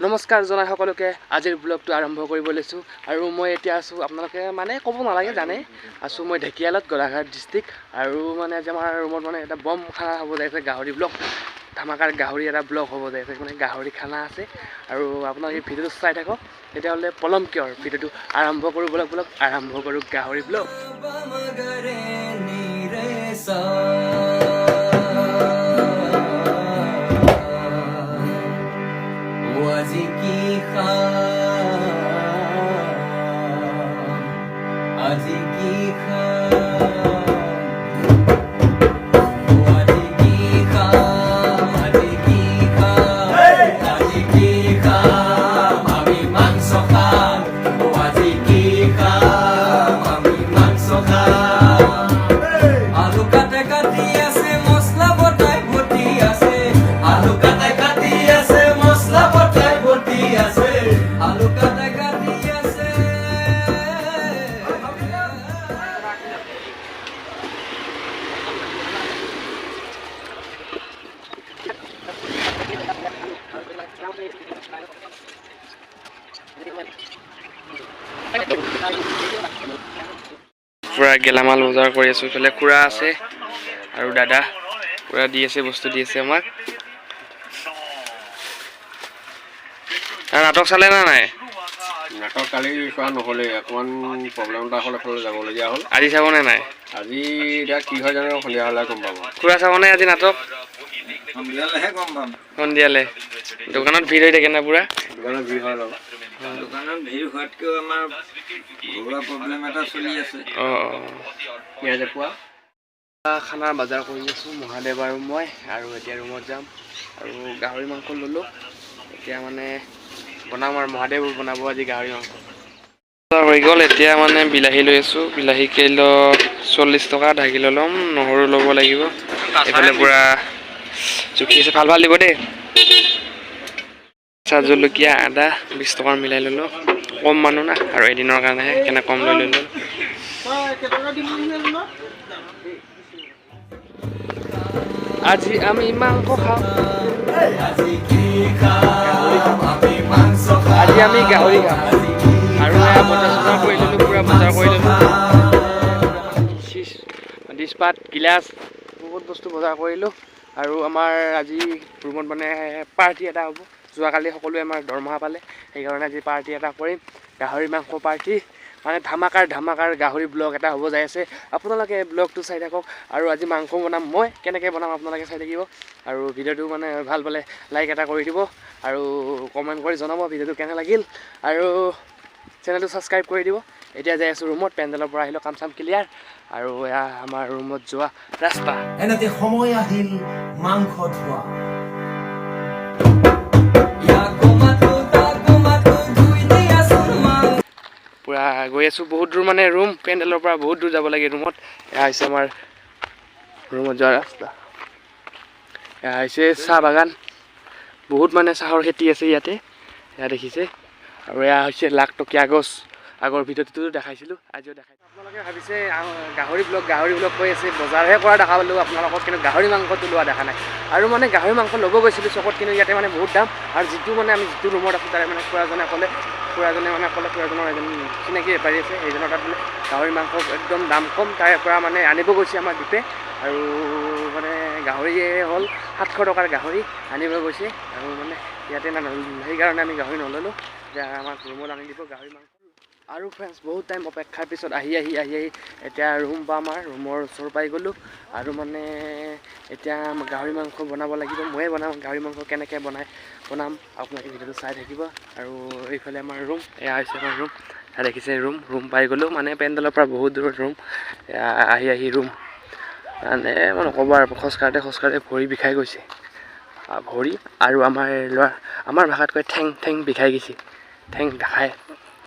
নমস্কাৰ জনাই সকলোকে। আজিৰ ব্লগটো আৰম্ভ কৰিব লৈছোঁ আৰু মই এতিয়া আছোঁ, আপোনালোকে মানে ক'ব নালাগে, জানে, আছোঁ মই ঢেকীয়ালত, গোলাঘাট ডিষ্ট্ৰিক্ট। আৰু মানে আজি আমাৰ ৰুমত মানে এটা বম খানা হ'ব যাই আছে, গাহৰি ব্লগ, ধামাকাৰ গাহৰি এটা ব্লগ হ'ব যাই আছে, মানে গাহৰি খানা আছে। আৰু আপোনালোকে ভিডিঅ'টো চাই থাকক। তেতিয়াহ'লে পলম কিয়, ভিডিঅ'টো আৰম্ভ কৰোঁ। ব্লগ ব্লগ আৰম্ভ কৰোঁ, গাহৰি ব্লগ। মগৰে নীৰে সা ও আজি কি খাম, আজি কি খাম, ও আজি কি খাম, আজি কি খাম, আজি কি খাম, আমি মাংস খাম, ও আজি কি খাম, আমি মাংস খাম। আলু কাটে কাটি আছে, মছলা বটাই বটি আছে, আলু কাটে কাটি আছে, মছলা বটাই বটি আছে, আলু কাটে কাটি আছে। পূৰা গেলামাল বজাৰ কৰি আছোঁ। ইফালে খুৰা আছে আৰু দাদা, খুৰা দি আছে, বস্তু দি আছে আমাক। নাটক চালে না নাই? নাটক কালি চোৱা নহ'লে, অকণমান প্ৰব্লেম এটা হ'ল, এফালে যাবলগীয়া হ'ল। আজি চাবনে নাই? আজি এতিয়া কি হয় জানো, সন্ধিয়া হ'লে গম পাব। খুৰা চাবনে আজি নাটক? সন্ধিয়ালেহে গম পাম। সন্ধিয়ালে দোকানত ভিৰ হৈ থাকে না পুৰা? দোকানত ভিৰ হয় অলপ। দোকানত ভিৰ হোৱাতকৈও আমাৰ ঘৰুৱা প্ৰব্লেম এটা চলি আছে। অঁ। পিঁয়াজ এপোৱা। খানাৰ বজাৰ কৰি আছোঁ মহাদেৱ আৰু মই, আৰু এতিয়া ৰুমত যাম। আৰু গাহৰি মাংস ল'লোঁ, এতিয়া মানে বনাম আৰু মহাদেৱ বনাব আজি গাহৰি মাংস। বজাৰ হৈ গ'ল। এতিয়া মানে বিলাহী লৈ আছোঁ, বিলাহী কিলো 40 টকা, আধা কিলো ল'ম। নহৰু ল'ব লাগিব। এইফালে পূৰা জুখি আছে, ভাল ভাল দিব দেই। চাহ, জলকীয়া, আদা 20 টকাৰ মিলাই ল'লোঁ। কম মানুহ না আৰু এদিনৰ কাৰণেহে, সেইকাৰণে কম লৈ ল'লোঁ। আজি আমি মাংস খাওঁ। আজি কি খাম, আমি মাংস খাম। আজি আমি গাহৰি খাম। আজি কি আৰু এয়া বজাৰ চজাৰ কৰি ল'লোঁ, পূৰা বজাৰ কৰি ল'লোঁ, ডিছপাত, গিলাচ, বহুত বস্তু বজাৰ কৰিলোঁ। আৰু আমাৰ আজি ৰুমত মানে পাৰ্টি এটা হ'ব। যোৱাকালি সকলোৱে আমাৰ দৰমহা পালে, সেইকাৰণে আজি পাৰ্টি এটা কৰিম, গাহৰি মাংস পাৰ্টি। মানে ধামাকাৰ ধামাকাৰ গাহৰি ব্লগ এটা হ'ব যাই আছে। আপোনালোকে ব্লগটো চাই থাকক। আৰু আজি মাংস বনাম মই, কেনেকৈ বনাম আপোনালোকে চাই থাকিব। আৰু ভিডিঅ'টো মানে ভাল পালে লাইক এটা কৰি দিব আৰু কমেণ্ট কৰি জনাব ভিডিঅ'টো কেনে লাগিল, আৰু চেনেলটো ছাবস্ক্ৰাইব কৰি দিব। এতিয়া যাই আছোঁ ৰুমত, পেণ্ডেলৰ পৰা আহিলোঁ, কাম চাম ক্লিয়াৰ। আৰু এয়া আমাৰ ৰুমত যোৱা ৰাস্তা। এনেতে সময় আহিল মাংস ধোৱা। ইয়াকো মাতো তাকো মাতো ধুই দিয়াচোন মাংস। পূৰা গৈ আছোঁ, বহুত দূৰ মানে ৰুম, পেণ্ডেলৰ পৰা বহুত দূৰ যাব লাগে ৰুমত। এয়া হৈছে আমাৰ ৰুমত যোৱা ৰাস্তা। এয়া হৈছে চাহ বাগান, বহুত মানে চাহৰ খেতি আছে ইয়াতে, এয়া দেখিছে। আৰু এয়া হৈছে লাখটকীয়া গছ, আগৰ ভিডিঅ'টোতো দেখাইছিলোঁ, আজিও দেখাইছোঁ। আপোনালোকে ভাবিছে গাহৰি ব্লগ, গাহৰি ব্লগ কৈ আছে, বজাৰহে কৰা দেখা পালোঁ আপোনালোকক, কিন্তু গাহৰি মাংসটো লোৱা দেখা নাই। আৰু মানে গাহৰি মাংস ল'ব গৈছিলোঁ চকত, কিন্তু ইয়াতে মানে বহুত দাম। আৰু যিটো মানে আমি যিটো ৰুমত আছোঁ, তাৰে মানে খুৰাজনে ক'লে, খুৰাজনে মানে ক'লে, খুৰাজনৰ এজন চিনাকি বেপাৰী আছে, সেইজনৰ তাত বোলে গাহৰি মাংস একদম দাম কম, তাৰে পৰা মানে আনিব গৈছে আমাৰ দ্বীপে। আৰু মানে গাহৰিয়ে হ'ল 700 টকাৰ গাহৰি আনিব গৈছে। আৰু মানে ইয়াতে সেইকাৰণে আমি গাহৰি নল'লোঁ। এতিয়া আমাক ৰুমত আনি দিব গাহৰি মাংস। আৰু ফ্ৰেণ্ডছ, বহুত টাইম অপেক্ষাৰ পিছত আহি আহি আহি আহি এতিয়া ৰুম পাম, আমাৰ ৰুমৰ ওচৰ পাই গ'লোঁ। আৰু মানে এতিয়া গাহৰি মাংস বনাব লাগিব, ময়ে বনাম। গাহৰি মাংস কেনেকৈ বনাই বনাম, আপোনালোকে ভিডিঅ'টো চাই থাকিব। আৰু এইফালে আমাৰ ৰুম, এয়া হৈছে আমাৰ ৰুম, এয়া দেখিছে ৰুম, ৰুম পাই গ'লোঁ। মানে পেণ্ডেলৰ পৰা বহুত দূৰত ৰুম। এয়া আহি আহি ৰুম, মানে মই নক'ব আৰু, খোজকাঢ়োতে খোজকাঢ়োতে ভৰি বিষাই গৈছে। ভৰি আৰু আমাৰ ল'ৰা, আমাৰ ভাষাত কয় ঠেং, ঠেং বিষাই গৈছে, ঠেং বিষাই,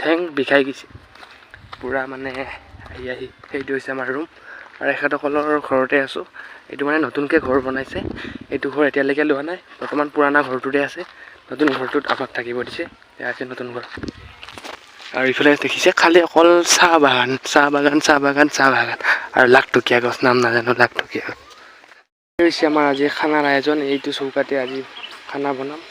ঠেং বিষাই গৈছে পূৰা। মানে আহি আহি সেইটো হৈছে আমাৰ ৰুম। আৰু এখেতসকলৰ ঘৰতে আছোঁ। এইটো মানে নতুনকৈ ঘৰ বনাইছে, এইটো ঘৰ এতিয়ালৈকে লোৱা নাই, বৰ্তমান পুৰণা ঘৰটোতে আছে। নতুন ঘৰটোত আমাক থাকিব দিছে। এয়া আছে নতুন ঘৰ। আৰু ইফালে দেখিছে খালি অকল চাহ বাগান, চাহ বাগান, চাহ বাগান, চাহ বাগান আৰু লাখটকীয়া গছ, নাম নাজানো, লাখটকীয়া গছ। হৈছে আমাৰ আজি খানাৰ আয়োজন, এইটো চৌকাতে আজি খানা বনাম।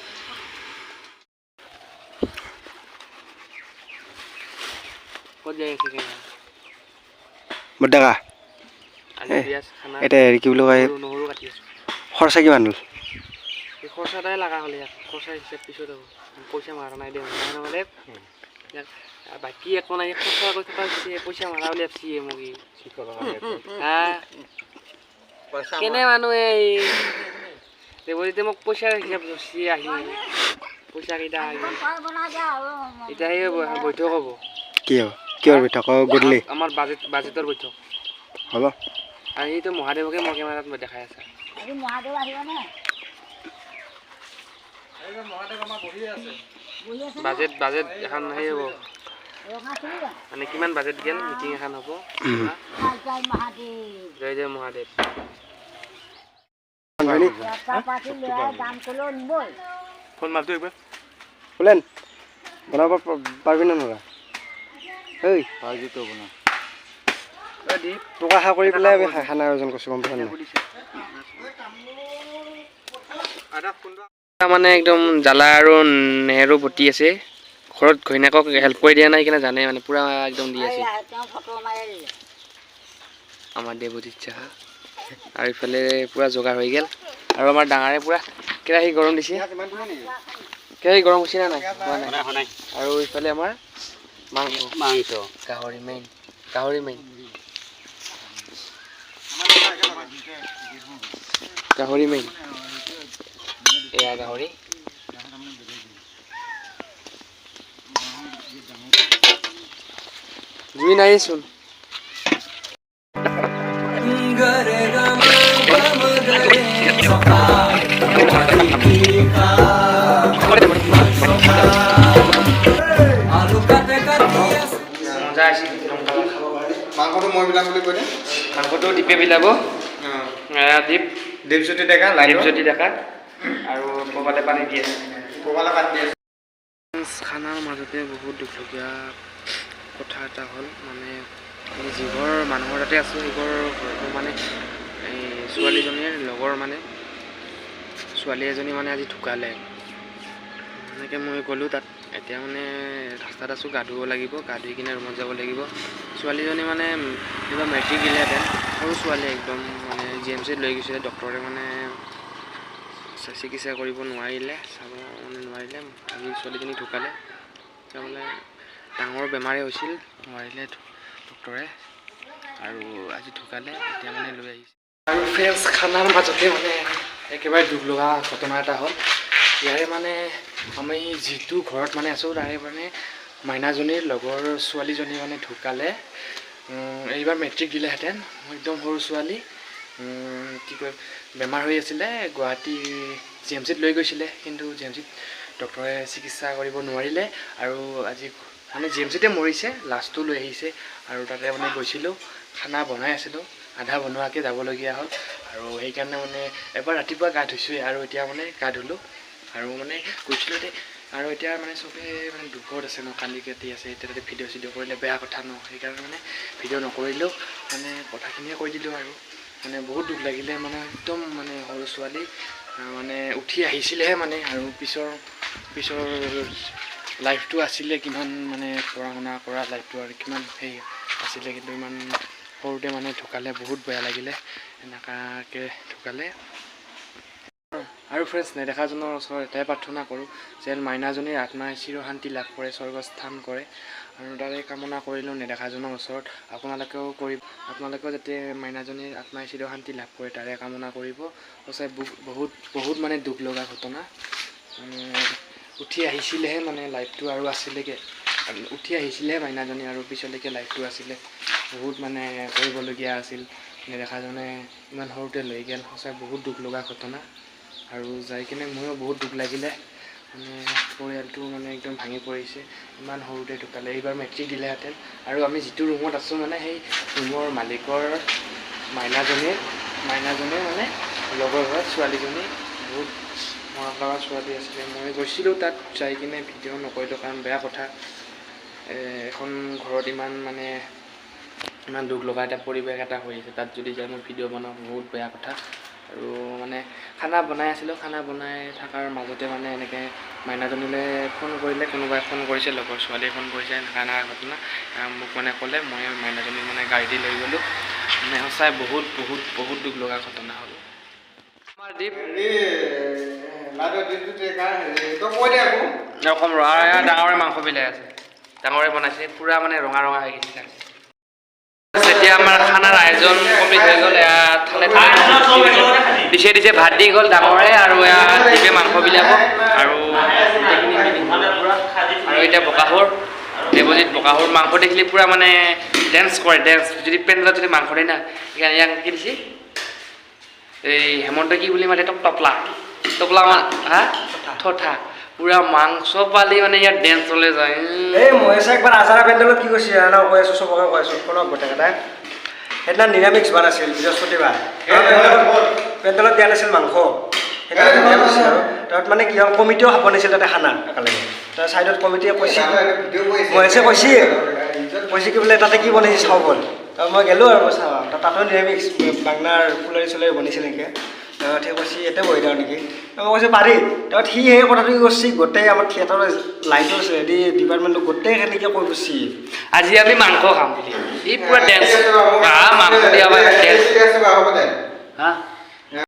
যাই আছে কেনে বৰডেকা। আজি পিঁয়াজ খানা। এতিয়া হেৰি কি বুলি কয়? নহৰু কাটি আছোঁ। খৰচা কিমান হ'ল? এই খৰচা এটাই লগা হ'লে ইয়াত খৰচা হিচাপ পিছত হ'ব। পইচা মাৰা নাই দে, নহ'লে ইয়াক বাকী একো নাই, খৰচা কৰি থকা হৈছে। পইচা মাৰা বুলি ভাবছি মোক ই। হা, কেনে মানুহ এই দেৱজিতে মোক পইচাৰ হিচাপ ধৰছি আহি। পইচা কেইটা আহি এতিয়া সেই হ'ব, এখন বৈঠক হ'ব। কি হ'ব? কিহৰ বৈঠক? অ, গধূলি। আমাৰ বাজেটৰ বৈঠক। হ'ব। আৰু সেইটো মহাদেৱকে মই কেমেৰাত মই দেখাই আছা। মহাদেৱ আহিবনে? বাজেট এখন সেই হ'ব, মানে কিমান বাজেট গেল, মিটিং এখন হ'ব। হা? জয় মহাদেৱ। জয় জয় মহাদেৱ। দাম কৰিলেও নিবই। ফোন মাৰটো একবাৰ। বলেন, বনাব পাৰিবি নে নোৱাৰা? ঐ, দীপ। তোক আশা কৰি পেলাই আমি খানা আয়োজন কৰিছোঁ, গম পাইছা নাই? মানে একদম জ্বালা আৰু নেহেৰু বটি আছে। ঘৰত ঘৈণীয়েকক হেল্প কৰি দিয়া নাই কিনে জানে, মানে পুৰা একদম দি আছে। তেওঁ ফটো মাৰি দিলে। আমাৰ দেৱজিৎ সাহা আৰু ইফালে পুৰা যোগাৰ হৈ গ'ল। আৰু আমাৰ ডাঙৰে পুৰা কেৰাহী গৰম দিছে। কেৰাহী গৰম হৈছে নে নাই? হোৱা নাই। আৰু ইফালে আমাৰ মাংস। মাংস। গাহৰি মেইন, গাহৰি মেইন, গাহৰি মেইন। এয়া গাহৰি। জুই নাইচোন। গৰে গম গম গৰে সখা, আজি কি খাম? মাংস খাম। আলু কাটে কাটি আছে। মজা আছে একদম কালাৰ। মাংসটো মই বিলাম বুলি কৈ দে। মাংসটো দীপে বিলাব। এয়া দীপ। দীপজ্যোতি ডেকা লাইন। দীপজ্যোতি ডেকা। আৰু কবালে পানী দিয়ে। ক'বালে পানী দিয়ে। খানাৰ মাজতে বহুত দুখলগীয়া কথা এটা হ'ল। মানে আমি যিঘৰ মানুহৰ তাতে আছোঁ, সেইঘৰ ঘৰটো মানে এই ছোৱালীজনীৰ লগৰ, মানে ছোৱালী এজনী মানে আজি ঢুকালে। এনেকৈ মই গ'লোঁ তাত। এতিয়া মানে ৰাস্তাত আছোঁ, গা ধুব লাগিব, গা ধুই কিনে ৰুমত যাব লাগিব। ছোৱালীজনী মানে কিবা মেট্ৰিক দিলেহেঁতেন, সৰু ছোৱালী একদম। মানে জি এম চিত লৈ গৈছিলে, ডক্টৰে মানে চিকিৎসা কৰিব নোৱাৰিলে, চাব মানে নোৱাৰিলে। আজি ছোৱালীজনী ঢুকালে। তাৰমানে ডাঙৰ বেমাৰে হৈছিল, নোৱাৰিলে ডক্টৰে, আৰু আজি ঢুকালে। এতিয়া মানে লৈ আহিছে। আৰু ফ্ৰেণ্ডছ, খানাৰ মাজতে মানে একেবাৰে দুখ লগা ঘটনা এটা হ'ল। ইয়াৰে মানে আমি যিটো ঘৰত মানে আছোঁ, তাৰে মানে মাইনাজনীৰ লগৰ ছোৱালীজনী মানে ঢুকালে। এইবাৰ মেট্ৰিক দিলেহেঁতেন, একদম সৰু ছোৱালী। কি কয়, বেমাৰ হৈ আছিলে, গুৱাহাটী জি এম চিত লৈ গৈছিলে, কিন্তু জি এম চিত ডক্টৰে চিকিৎসা কৰিব নোৱাৰিলে আৰু আজি মানে জি এম চিতে মৰিছে। লাষ্টটো লৈ আহিছে। আৰু তাতে মানে গৈছিলোঁ, খানা বনাই আছিলোঁ, আধা বনোৱাকৈ যাবলগীয়া হ'ল। আৰু সেইকাৰণে মানে এবাৰ ৰাতিপুৱা গা ধুইছোঁৱে আৰু এতিয়া মানে গা ধুলোঁ আৰু মানে গৈছিলোঁ দেই। আৰু এতিয়া মানে চবেই মানে দুখত আছে ন, কান্দি কাটি আছে। এতিয়া তাতে ভিডিঅ' চিডিঅ' কৰিলে বেয়া কথা ন, সেইকাৰণে মানে ভিডিঅ' নকৰিলেও মানে কথাখিনিয়ে কৈ দিলোঁ। আৰু মানে বহুত দুখ লাগিলে, মানে একদম মানে সৰু ছোৱালী, মানে উঠি আহিছিলেহে মানে, আৰু পিছৰ লাইফটো আছিলে, কিমান মানে পঢ়া শুনা কৰা লাইফটো আৰু কিমান সেই আছিলে, কিন্তু ইমান সৰুতে মানে ঢুকালে, বহুত বেয়া লাগিলে এনেকুৱাকৈ ঢুকালে। আৰু ফ্ৰেণ্ডছ, নেদেখাজনৰ ওচৰত এটাই প্ৰাৰ্থনা কৰোঁ যে মাইনাজনীৰ আত্মাই চিৰশান্তি লাভ কৰে, স্বৰ্গস্থান কৰে, আৰু তাৰে কামনা কৰিলোঁ নেদেখাজনৰ ওচৰত। আপোনালোকেও কৰি, আপোনালোকেও যাতে মাইনাজনীৰ আত্মাই চিৰশান্তি লাভ কৰে তাৰে কামনা কৰিব। সঁচাই বহুত বহুত মানে দুখ লগা ঘটনা। মানে উঠি আহিছিলেহে, মানে লাইফটো আৰু আছিলেগৈ, উঠি আহিছিলেহে মাইনাজনী, আৰু পিছলৈকে লাইফটো আছিলে, বহুত মানে কৰিবলগীয়া আছিল। নেদেখাজনে ইমান সৰুতে লৈ গ'ল। সঁচাই বহুত দুখ লগা ঘটনা। আৰু যাই কিনে ময়ো বহুত দুখ লাগিলে, মানে পৰিয়ালটো মানে একদম ভাঙি পৰিছে। ইমান সৰুতে ঢুকালে, এইবাৰ মেট্ৰিক দিলেহেঁতেন। আৰু আমি যিটো ৰুমত আছোঁ, মানে সেই ৰুমৰ মালিকৰ মাইনাজনীৰ মানে লগৰ ঘৰত ছোৱালীজনী, বহুত মৰম লগা ছোৱালী আছিলে। মই গৈছিলোঁ তাত, যাই কিনে ভিডিঅ' নকৰিলোঁ, কাৰণ বেয়া কথা। এখন ঘৰত ইমান মানে ইমান দুখ লগা এটা পৰিৱেশ এটা হৈ আছে, তাত যদি যাই মই ভিডিঅ' বনাওঁ বহুত বেয়া কথা। আৰু মানে খানা বনাই আছিলোঁ। খানা বনাই থকাৰ মাজতে মানে এনেকৈ মাইনাজনীলৈ ফোন কৰিলে, কোনোবাই ফোন কৰিছে, লগৰ ছোৱালীয়ে ফোন কৰিছে, এনেকুৱা এনেকুৱা ঘটনা। মোক মানে ক'লে, মই মাইনাজনীক মানে গাড়ী দি লৈ গ'লোঁ। মানে সঁচাই বহুত বহুত বহুত দুখ লগা ঘটনা হ'ল। আমাৰ দীপ হেৰি, লাইটৰ দীপজ্যোতি ডেকা, হেৰি তই কৈ দে আকৌ। অসম ৰঙা ডাঙৰে মাংস বিলাই আছে, ডাঙৰে বনাইছে, পূৰা মানে ৰঙা ৰঙা হৈ গৈছে। যেতিয়া আমাৰ খানাৰ আয়োজন কমপ্লিট হৈ গ'ল, এয়া থালে থালে দিছে দিছে ভাত দি গ'ল ডাঙৰে আৰু এয়া দীপে মাংস বিলাব আৰু গোটেইখিনি মিলি পূৰা। আৰু এতিয়া বকাহুৰ দেৱজিত বকাহুৰ মাংস দেখিলে পূৰা মানে ডেন্স কৰে, ডেন্স। যদি পেণ্ডেলত যদি মাংস দিয়ে না, সেইকাৰণে ইয়াক কি দিছে, এই হেমন্ত কি বুলি মাতে তোক, টপলা টপলা হা থথা, পূৰা মাংস পালি মানে ইয়াত ডেন্সলৈ যায়। এই মহেশে একবাৰ আজাৰা পেণ্ডেলত কি কৰিছে জানা? কৈ আছোঁ, চবকে কৈ আছোঁ, শুনক গোটেইকেইটাই। সেইদিনা নিৰামিষ হোৱা নাছিল, বৃহস্পতিবাৰ। পেণ্ডেলত দিয়া নাছিল মাংস, সেইকাৰণে নিৰামিষ আৰু তাত মানে কি হ'ল, কমিটিও খাব নিছিল তাতে খানা একেলগে। তাৰ ছাইডত কমিটিয়ে কৈছে, মহেশে কৈছে কৈছে কি বোলে তাতে কি বনাইছে চাওঁ ব'ল। তাৰপৰা মই গ'লোঁ আৰু চাওঁ, তাতো নিৰামিষ বাংলাৰ ফুলাৰি চুলাৰি বনাইছিল এনেকৈ। তাৰপৰা সি কৈছে, ইয়াতে বহি দিওঁ নেকি? মই কৈছোঁ, পাৰি। তাৰপৰা সি সেই কথাটো কি কৰিছে, গোটেই আমাৰ থিয়েটাৰৰ লাইটৰ হেৰি ডিপাৰ্টমেণ্টটো গোটেইখিনিকে কৈ গৈছে। আজি আমি মাংস খাম বুলি ই পূৰা ডেন্স, মাংস দিয়া ডেন্স। ঠিক আছে বাৰু, হ'ব দে। হা।